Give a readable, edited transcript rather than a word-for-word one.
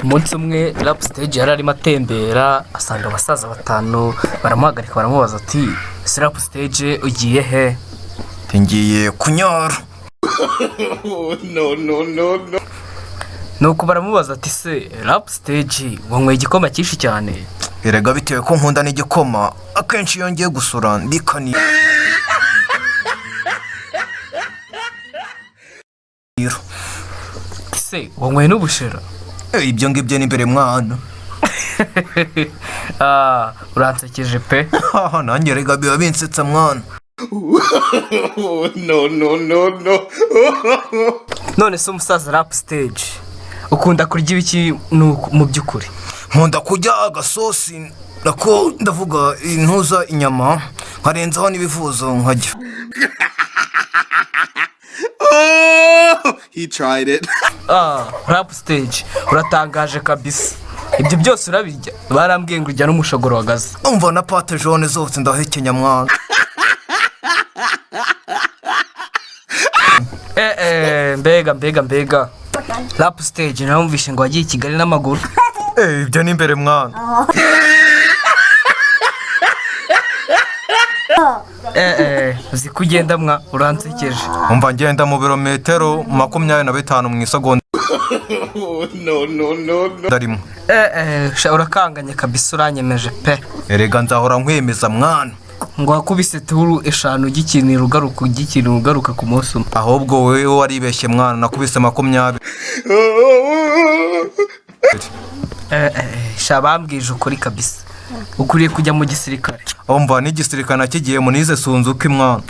Umunsi umwe Rap Stage yari arimo atembera, asanga abasaza batanu baramuhagarika, baramubaza ati: "Ese Rap Stage, ugiye he?" Ngiye kunyara. No, no, no, no. Nuko baramubaza ati: "Se Rap Stage, wanyweye igikoma cyinshi cyane?" Erega bitewe ko nkunda n'igikoma, akenshi iyo ngiye gusura ndikanira. Ese wanyweye n'ubushera? Ibyo ngibyo ni imbere, mwana. Ah, uransekeje pe. Haha, nanjye erega biba binsetsa, mwana. No, no, no, no. None se umusaza Rap Stage, ukunda kurya ibiki mu by'ukuri? Nkunda kurya agasosi, nako ndavuga intuza, inyama, nkarenzaho n'ibivuzo nkajya. Oh, he tried it. Ah, Rap Stage, uratangaje kabisa. Ibyo byose urabirya? Barambwiye ngo urya n'umushogoro wagaze. Umva, na pâte jaune zose ndahekenya, mwana. Eh eh, mbega mbega mbega! Rap Stage, narumvishe ngo wagiye i Kigali n'amaguru. Ibyo ni imbere, mwana. Eh eh, uzi ko ugenda mwa, uransekeje. Umva, ngenda mu birometero 25 mu isegonda No, no, no, no. rimwe. Eh eh, sha, urakanganye kabisa, uranyemeje pe. Erega nzahora nkwemeza, mwana. Ngo wakubise tour eshanu ugikinira ugaruka, ugikinira ugaruka ku munsi umwe? Ahubwo wowe waribeshye, mwana, nakubise 20. Eh eh, sha, bambwije ukuri kabisa, ukwiriye kujya mu gisirikare. Umva, n'igisirikare nakigiye munize sunzuki, mwana.